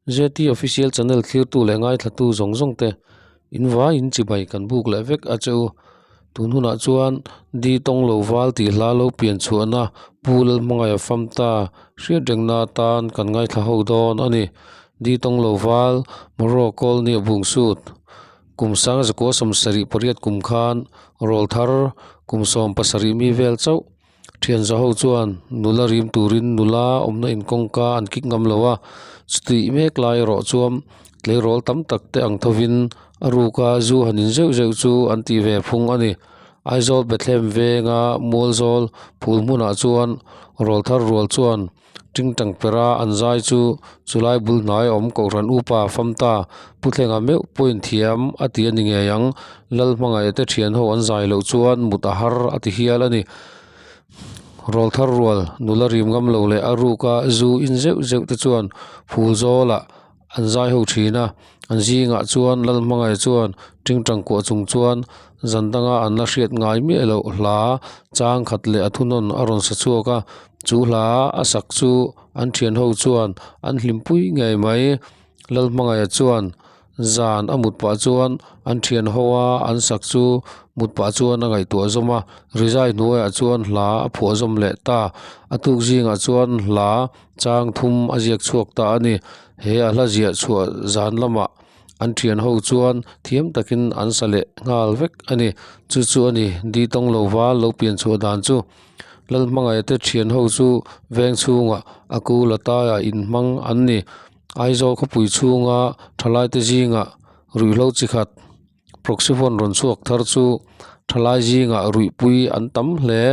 ZT Official Channel thlirtu leh ngaithlatu zawng zawng te in vaiin chibai kan buk leh vek a che u. Tun hunah chuan Di Tawng Lo Val tih hla lo pian chhuahna Pu Lalhmangaih a fam ta hriat rengna atan kan ngaithla ho dawn a ni. Di Tawng Lo Val, Mawraw Kawlni a bung sut. Kum sang zakua 78 kum khan rawlthar kum 17 mi vel chauh Thian zaho chuan nula rim turin nula awmna in kawngka an kik ngam lo a, chutih mek lai erawh chuan tleirawl tam tak te ang thovin a ruka zu han in zeuh zeuh chu an tih ve phung a ni. Aizawl Bethlehem venga Mualzawl phul hmunah chuan rawlthar rual chuan Tingtang pera an zai chu chulai bul hnai awm Kohhran upa Famta Pu Thlenga meuh pawhin thiam a ti a ni ngei ang. Lal hmangaih te thian ho an zai loh chuan mut a har a ti hial a ni. Rawlthar rual nula rim ngam lo leh a ruka zu in zeuh zeuh te chuan phul zawlah An zai ho thin a, an zingah chuan Lal hmangaih chuan tingtang kuah chung chuan zan danga an la hriat ngai miah loh hla chang khat leh a thunawn a rawn sa chhuak a, chu hla a sak chu an thian ho chuan an hlimpui ngei mai. Lal hmangaih chuan zan a mut pah chuan an thian ho a an sak chu mut pah chuan a ngaihtuah zawm a, rizai hnuaiah chuan hla a phuah zawm leh ta. A tuk zingah chuan hla Chang thum a ziak chhuak ta a ni. He a hla ziah chhuah zan lamah an thian ho chuan thiam takin an sa leh nghal vek a ni. Chu chu a ni, Di tawng lo val lo pian chhuah dan chu. Lalhmangaih te thian ho chu veng chhungah a kul a taiah inhmang an ni. Aizawl khawpui chhunga thalaite zingah ruihhlo chi khat Proxyphone rawn chhuak thar chu thalai zingah ruihpui an tam hle.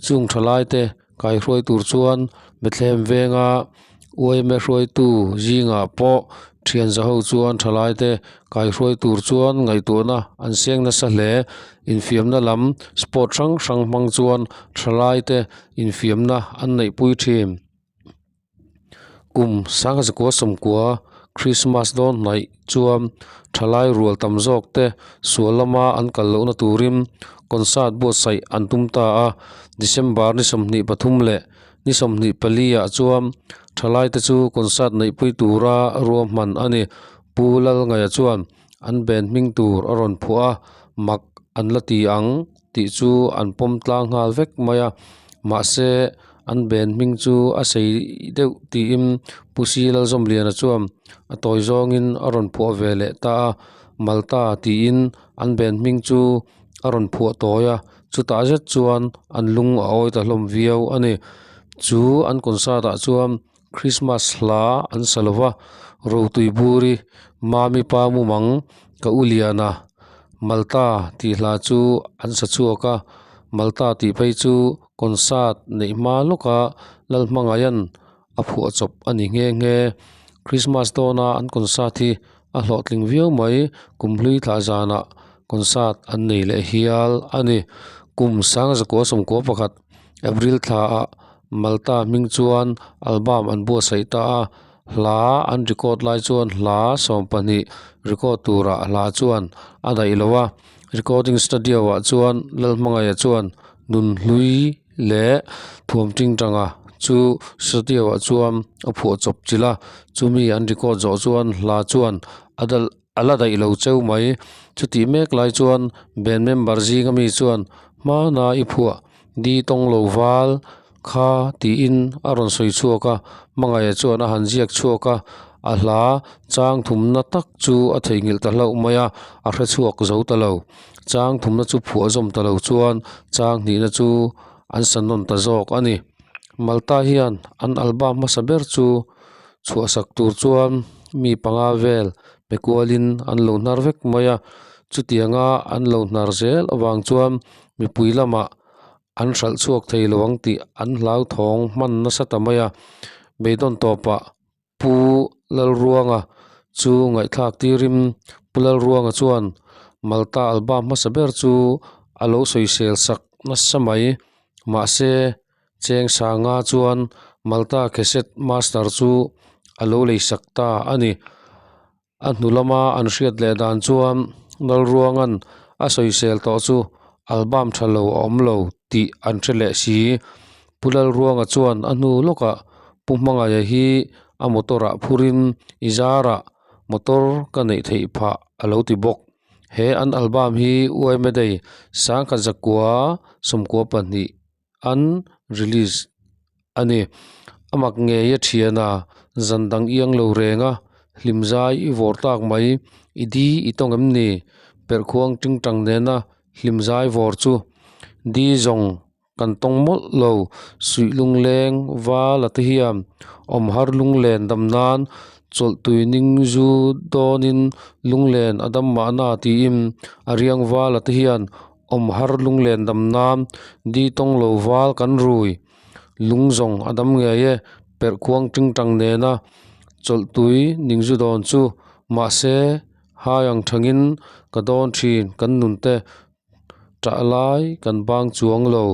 Chung thalaite kaihruai tur chuan Bethlehem venga UMA hruaitu zingah pawh thian za ho chuan thalaite kaihruai tur chuan ngaihtuahna an seng nasa hle. Infiamna lam sport hrang hrang hmang chuan thalaite infiamna an neihpui thin. Kum sangha zakua sawmkua Christmas dawn hnaih chuan thalai rual tam zawk te sual lama an kal lohna turin concert buatsaih an tum ta a, December ni 23 leh ni 24 ah chuan thalai te chu concert neihpui tura ruahman a ni. Pu Lalngaia chuan an band hming tur a rawn phuah a, mak an la ti ang tih chu an pawm tlang nghal vek mai a, mahse an band hming chu a sei deuh tiin Pu Si Lalzawmliana chuan a tawi zawngin a rawn phuah ve leh ta a, Malta tiin an band hming chu a rawn phuah tawi a, chutah zet chuan an lung a awi ta hlawm viau a ni. Chu an concert ah chuan Christmas hla an sa lo va, Rotui Buri, Mami Pa Mumang, Ka U Liana, Malta tih hla chu an sa chhuak a, Malta tih phei chu concert neih hma lawka Lalhmangaiha'n a phuah chawp a ni nghe nghe. Christmas dawna an concert hi a hlawhtling viau mai, kum hlui thlah zanah concert an nei leh hial a ni. Kum 1991 April thlaah Malta hming chuan album an buatsaih ta a, hla an record lai chuan hla 12 record turah hla chuan a daih lo a, recording studio ah chuan Lalhmangaih chuan Nunhlui leh Thuam Tingtanga chu studio ah chuan a phuah chawp chilh a, chumi an record zawh chuan hla chuan a dal a la daih lo cheu mai. Chutih mek lai chuan band member zinga mi chuan hmana i phuah di tawng lo val kha tiin a rawn sawi chhuak a, hmangaih chuan a han ziak chhuak a, a hla chang thumna tak chu a theihnghilh ta hlauh mai a, a hre chhuak zo ta lo. Chang thumna chu phuah zawm ta lo chuan chang hnihna chu an sa nawn ta zawk a ni. Malta hian an album hmasa ber chu chhuahsak tur chuan mi panga vel pe kualin an lo hnar vek mai a, chutianga an lo hnar zel avang chuan mipui lamah an hralh chhuak thei lo ang tih an hlauthawng hman nasa ta mai a, beidawn tawpah Pu Lalruanga chu ngaihthlak tirin Pu Lalruanga chuan Malta album hmasa ber chu a lo sawisel sak nasa mai, mahse Cheng Sanga chuan Malta cassette master chu a lo lei sak ta a ni. A hnu lama an hriat leh dan chuan Lalruanga'n a sawisel tawh chu album tha lo a awm lo tih an hre leh si. Pu Lalruanga chuan a hnu lawkah Pu Hmangaia hi a motor-ah phurin i zarah motor ka neih theih phah a lo ti bawk. He an album hi yma Day 1992 an release a ni. A mak ngei a thian a, zan dang iang lo reng a, hlim zai i vawr tak mai, i di i tawng em ni? Perhkhuang tingtang nena hlim zai vawr chu di zawng kan tawng mawlh lo, suih lungleng val a te hian awmhar lunglen dam nan chawlhtui ning zu dawnin lunglen a dam mahna tiin a riang val a te hian awmhar lunglen dam nan di tawng lo val kan rui lung zawng a dam ngei e, perhkhuang tingtang nena chawlhtui ning zu dawn chu mahse hai ang thangin ka dawn thin kan nun te. Ṭah lai kan bang chuang lo.